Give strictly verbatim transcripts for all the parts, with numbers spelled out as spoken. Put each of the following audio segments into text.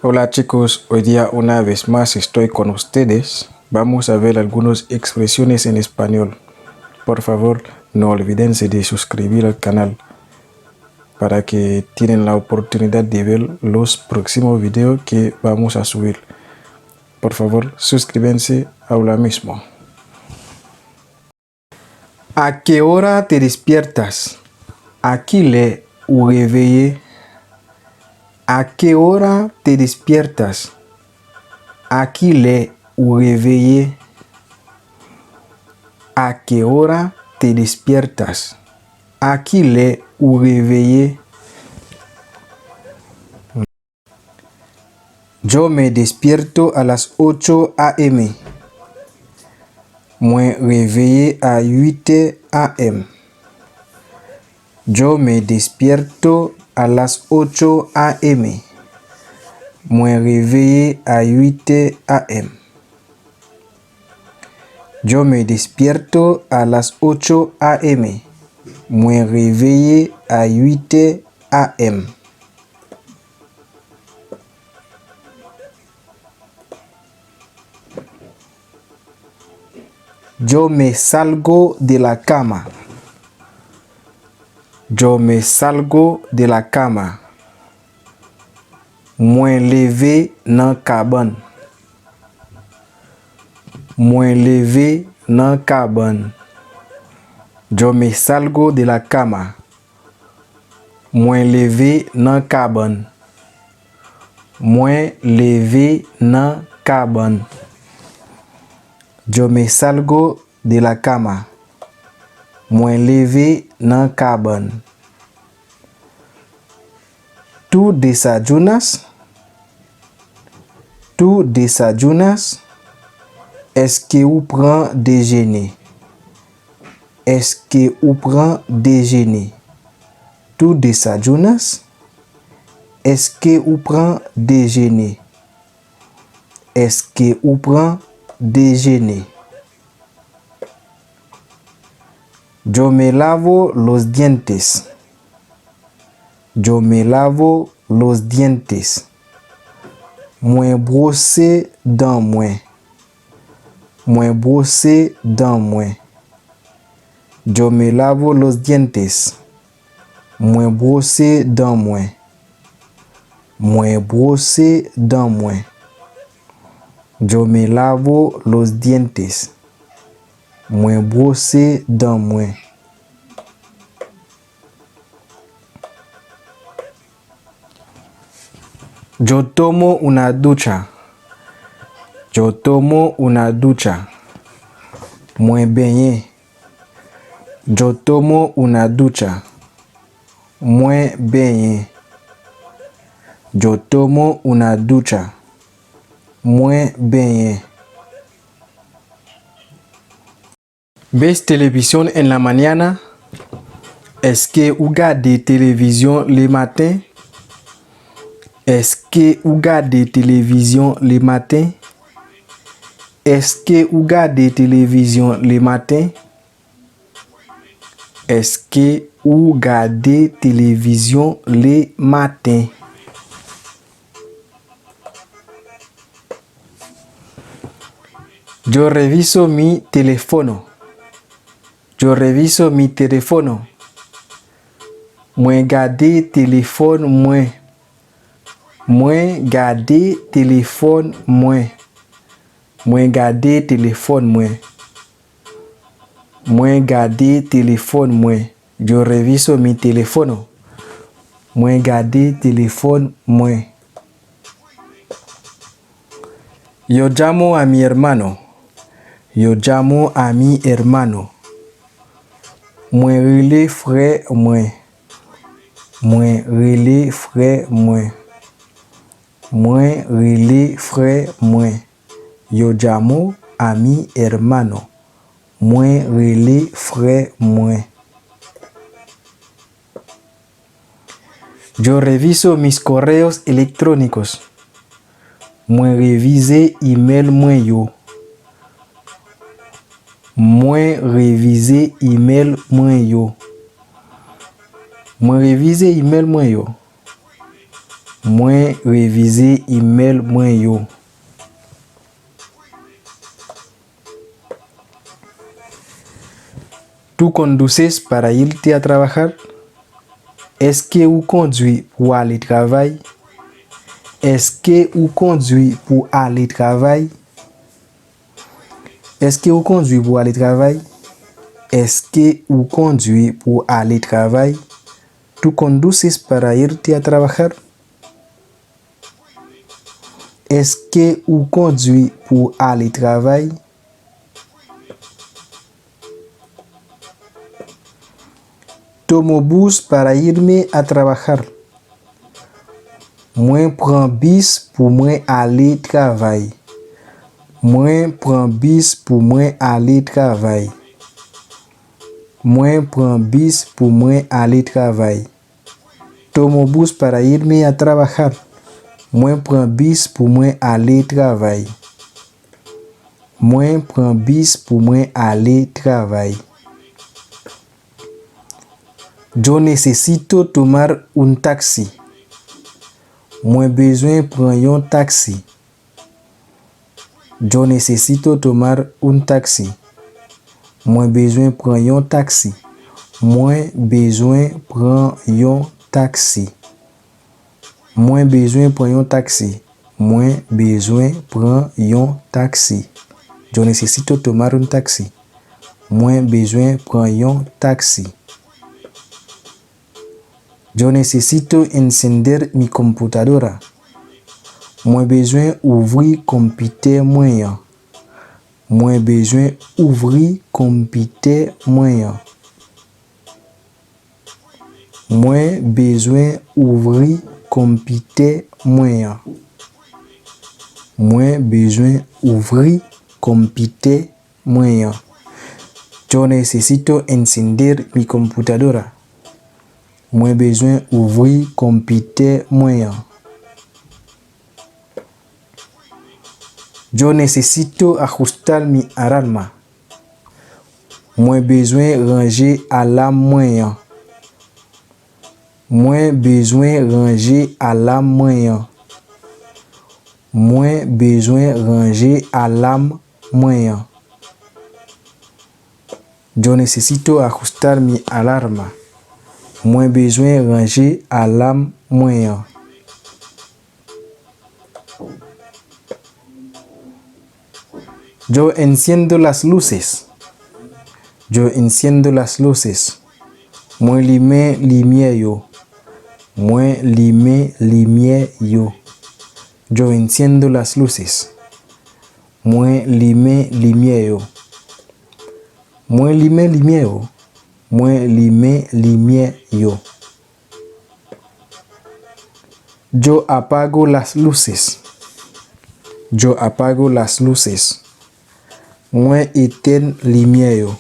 Hola chicos, hoy día una vez más estoy con ustedes. Vamos a ver algunas expresiones en español. Por favor, no olvídense de suscribir al canal para que tienen la oportunidad de ver los próximos videos que vamos a subir. Por favor, suscríbense ahora mismo. ¿A qué hora te despiertas? A kilè ou reveye? ¿A qué hora te despiertas? A kilè ou reveye? ¿A qué hora te despiertas? A kilè ou reveye? Yo me despierto a las ocho a m. Mwen reveye a uit è a m. Yo me despierto a las ocho a m. Mwen reveye a uit è a m. Yo me despierto a las ocho a m. Mwen reveye a uit è a m. Yo me salgo de la cama. Yo me salgo de la cama. Mwen leve nan kabann. Mwen leve nan kabann. Yo me salgo de la cama. Mwen leve nan kabann. Mwen leve nan kabann. Yo me salgo de la cama. Mwen leve nan kabann. ¿Tú desayunas? ¿Tú desayunas? Èske ou pran dejene? Èske ou pran dejene? ¿Tú desayunas? Èske ou pran dejene? Èske ou pran dejene? Yo me lavo los dientes. Yo me lavo los dientes. Mwen bwose dan mwen. Mwen bwose dan mwen. Yo me lavo los dientes. Mwen bwose dan mwen. Mwen bwose dan mwen. Yo me lavo los dientes. Mwen bwose dan mwen. Yo tomo una ducha. Yo tomo una ducha. Mwen benyen. Yo tomo una ducha. Mwen benyen. Yo tomo una ducha. Mwen benyen. ¿Ves televisión en la mañana? Èske ou gade televizyon le maten? Èske ou gade televizyon le maten? Èske ou gade televizyon le maten? Èske ou gade televizyon le maten? Yo reviso mi teléfono. Yo reviso mi teléfono. Mwen gade telefòn mwen. Mwen gade telefòn mwen. Mwen gade telefòn mwen. Mwen gade telefòn mwen. Yo reviso mi teléfono. Mwen gade telefòn mwen. Yo llamo a mi hermano. Yo llamo a mi hermano. Mwen rele frè mwen. Mwen rele frè mwen. Mwen rele frè mwen. Yo llamo a mi hermano. Mwen rele frè mwen. Yo reviso mis correos electrónicos. Mwen revize imèl mwen yo. Mwen revize imèl mwen yo. Mwen revize imèl mwen yo. Mwen revize imèl mwen yo. ¿Tú conduces para irte a trabajar? Èske ou kondwi pou w ale travay? Èske ou kondwi pou ale travay? Èske ou kondwi pou ale travay? Èske ou kondwi pou ale travay? ¿Tú conduces para irte a trabajar? Èske ou kondwi pou ale travay? Tomo bus para irme a trabajar. Mwen pran bis pou mwen ale travay. Mwen pran bis pou mwen ale travay. Mwen pran bis pou mwen ale travay. Tomo bus para irme a trabajar. Mwen pran bis pou mwen ale travay. Mwen pran bis pou mwen ale travay. Yo necesito tomar un taxi. Mwen bezwen pran yon taksi. Yo necesito tomar un taxi. Mwen bezwen pran yon taksi. Mwen bezwen pran yon taksi. Mwen bezwen pran yon taksi. Mwen bezwen pran yon taksi. Yo necesito tomar un taxi. Mwen bezwen pran yon taksi. Yo necesito encender mi computadora. Mwen bezwen ouvri konpitè mwen an. Mwen bezwen ouvri konpitè mwen an. Mwen bezwen ouvri konpitè mwen an. Mwen bezwen ouvri konpitè mwen an. Yo necesito encender mi computadora. Mwen bezwen ouvri konpitè mwen an. Yo necesito ajustar mi alarma. Mwen bezwen ranje alam mwen an. Mwen bezwen ranje alam mwen an. Mwen bezwen ranje alam mwen an. Yo necesito ajustar mi alarma. Mwen bezwen ranje alam mwen an. Yo enciendo las luces. Yo enciendo las luces. Mwen limen limyè yo. Mwen limen limyè yo. Yo enciendo las luces. Mwen limen limyè yo. Mwen limen limyè yo. Mwen limen limyè yo. Yo apago las luces. Yo apago las luces. Mwen etèn limyè yo.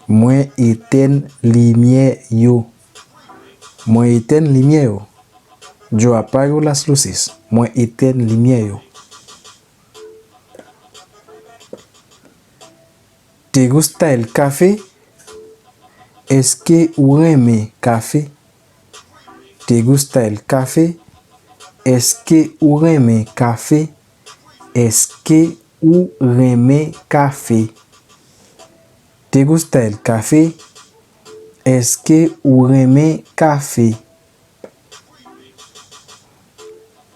Mwen etèn limyè yo. Mwen etèn limyè yo. Yo apago las luces. Mwen etèn limyè yo. ¿Te gusta el café? Èske ou renmen kafe? ¿Te gusta el café? Èske ou renmen kafe? Èske ou renmen kafe? ¿Te gusta el café? Èske ou renmen kafe?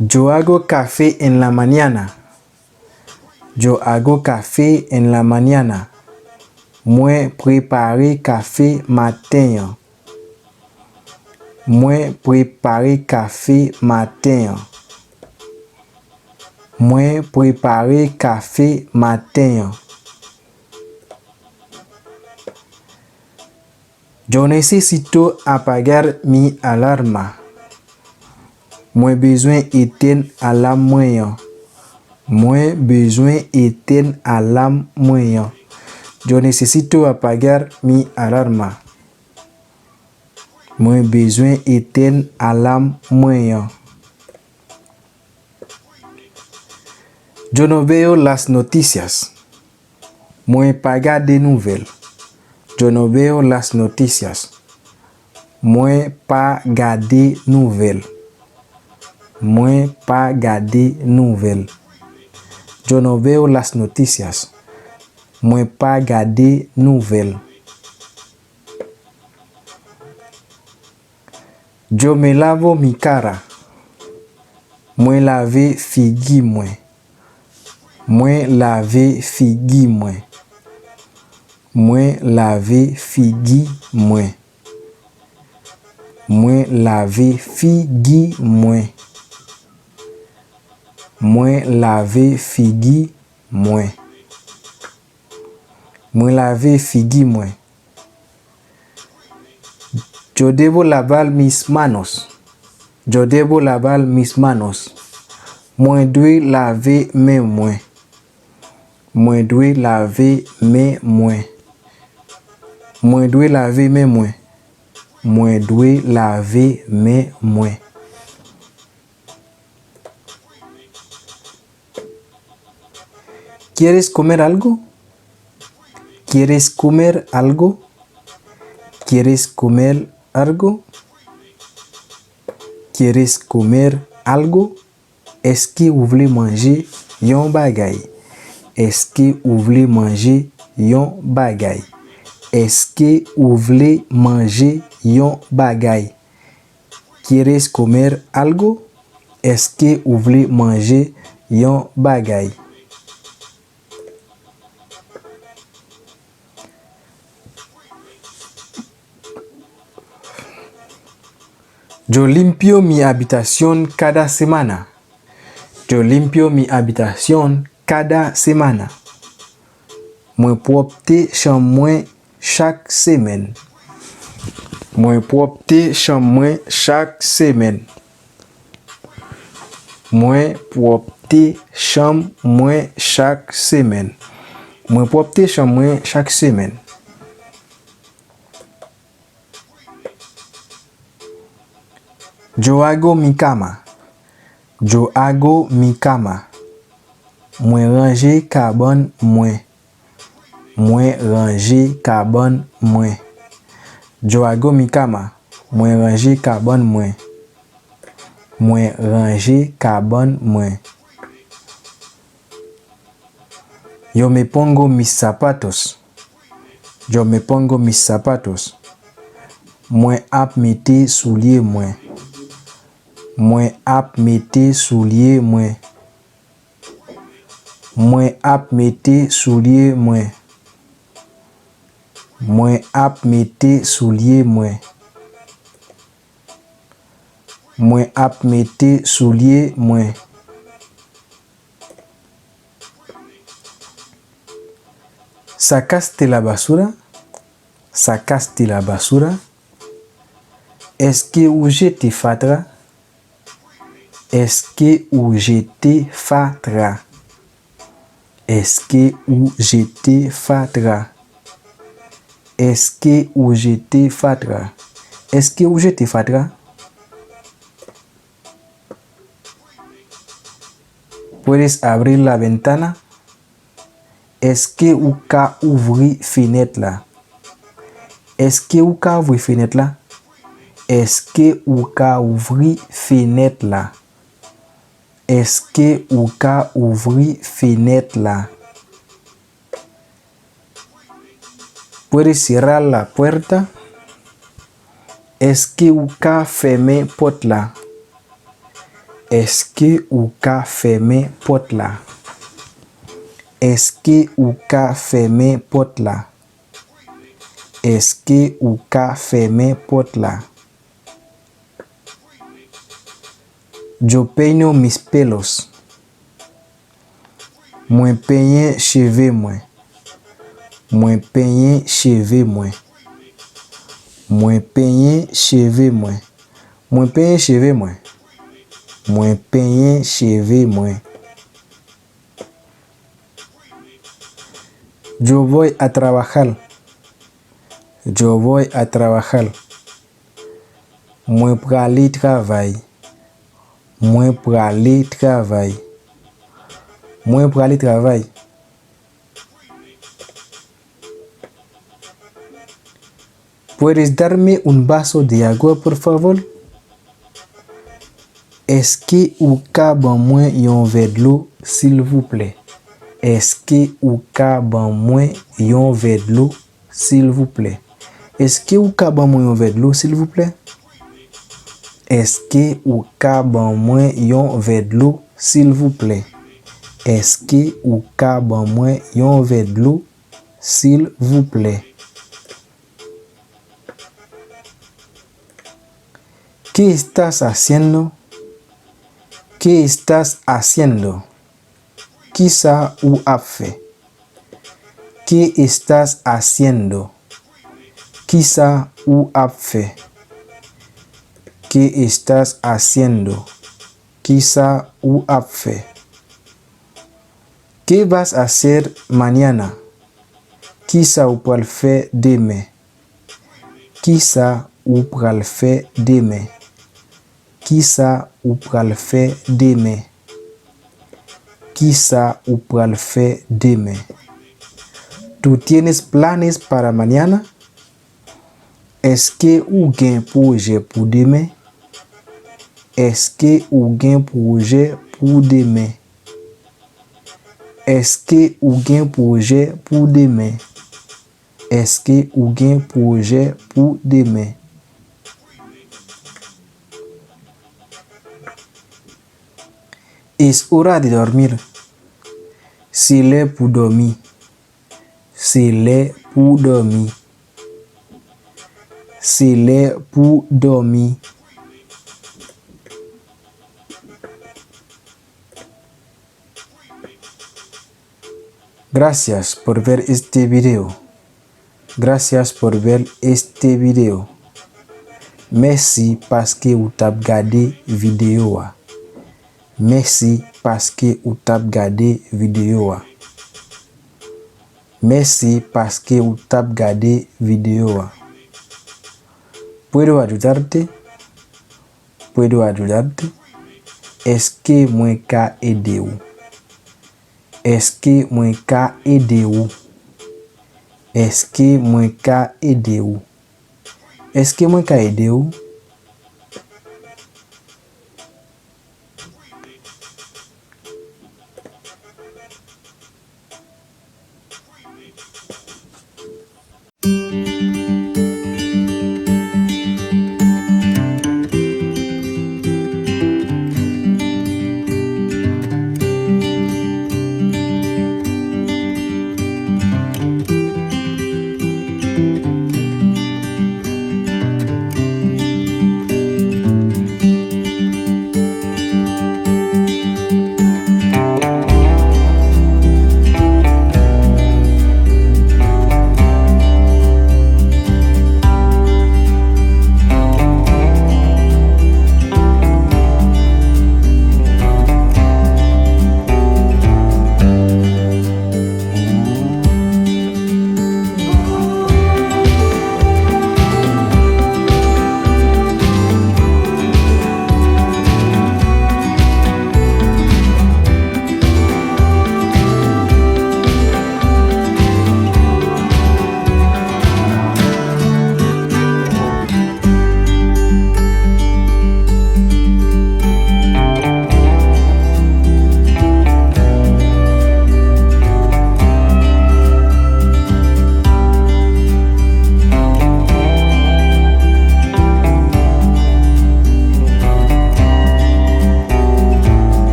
Yo hago café en la mañana. Yo hago café en la mañana. Mwen prepare kafe maten an. Mwen prepare kafe maten an. Mwen prepare kafe maten an. Yo necesito apagar mi alarma. Mwen bezwen etèn alam mwen an. Mwen bezwen etèn alam mwen an. Yo necesito apagar mi alarma. Mwen bezwen etèn alam mwen an. Yo no veo las noticias. Mwen pa gade nouvèl. Yo no veo las noticias. Mwen pa gade nouvèl. Mwen pa gade nouvèl. Yo no veo las noticias. Mwen pa gade nouvèl. Yo me lavo mi cara. Mwen lave figi mwen. Mwen lave figi mwen. Mwen lave figi mwen. Mwen lave figi mwen. Mwen lave figi mwen. Mwen lave figi mwen. Yo devo lavar mis manos. Yo devo lavar mis manos. Mwen dwe lave men mwen. Mwen dwe lave men mwen. Mwen dwe lave men mwen. Mwen dwe lave men mwen. ¿Quieres comer algo? ¿Quieres comer algo? ¿Quieres comer algo? ¿Quieres comer algo? Èske ou vle manje yon bagay? Èske ou vle manje yon bagay? Èske ou vle manje yon bagay? ¿Quieres comer algo? Èske ou vle manje yon bagay? Yo limpio mi habitación cada semana. Yo limpio mi habitación cada semana. Mwen pwòpte chanm mwen chak semèn. Mwen pwòpte chanm mwen chak semèn. Mwen pwòpte chanm mwen chak semèn. Mwen pwòpte chanm mwen chak semèn. Yo hago mi cama. Yo hago mi cama. Mwen ranje kabann mwen. Mwen ranje kabann mwen. Yo hago mi cama. Mwen ranje kabann mwen. Mwen ranje kabann mwen. Yo me pongo mis zapatos. Yo me pongo mis zapatos. Mwen ap mete soulye mwen. Mwen ap mete soulye mwen. Mwen ap mete soulye mwen. Mwen ap mete soulye mwen. Mwen ap mete soulye mwen. ¿Sacaste la basura? ¿Sacaste la basura? Èske ou jete fatra? Èske ou jete fatra? Èske ou jete fatra? Èske ou jete fatra? Èske ou jete fatra? ¿Puedes abrir la ventana? Èske ou ka ouvri fenèt la? Èske ou ka ouvri fenèt la? Èske ou ka ouvri fenèt la? Èske ou ka ouvri fenèt la? ¿Puedes cerrar la puerta? Èske ou ka fèmen pòt la? Èske ou ka fèmen pòt la? Èske ou ka fèmen pòt la? Èske ou ka fèmen pòt la? Yo peino mis pelos. Mwen penyen cheve mwen. Mwen penyen cheve mwen. Mwen penyen cheve mwen. Mwen penyen cheve mwen. Mwen penyen cheve mwen. Yo voy a trabajar. Yo voy a trabajar. Mwen prale travay. Mwen prale travay. Mwen prale travay. ¿Puedes darme un vaso de agua, por favor? Èske ou ka ban mwen yon vè dlo, silvouplè? Èske ou ka ban mwen yon vè dlo, silvouplè? Èske ou ka ban mwen yon vè dlo, silvouplè? Èske ou ka ban mwen yon vè dlo, silvouplè? Èske ou ka ban mwen yon vè dlo, silvouplè? ¿Qué estás haciendo? ¿Qué estás haciendo? Kisa ou ap fè? ¿Qué estás haciendo? Kisa ou ap fè? ¿Qué estás haciendo? Kisa ou ap fè? ¿Qué vas a hacer mañana? Kisa ou pral fè demen? Kisa ou pral fè demen? Kisa ou pral fè demen? Kisa ou pral fè demen? ¿Tú tienes planes para mañana? Èske ou gen pwojè pou demen? Èske ou gen pwojè pou demen? Èske ou gen pwojè pou demen? Èske ou gen pwojè pou demen? Es hora de dormir. Se lè pou dòmi. Se lè pou dòmi. Se lè pou dòmi. Gracias por ver este video. Gracias por ver este video. Mèsi paske ou t ap gade videyo a. Mèsi paske ou t ap gade videyo a. Mèsi paske ou t ap gade videyo a. ¿Puedo ayudarte? ¿Puedo ayudarte? Èske mwen ka ede w? Èske mwen ka ede w? Èske mwen ka ede w? Èske mwen ka ede w?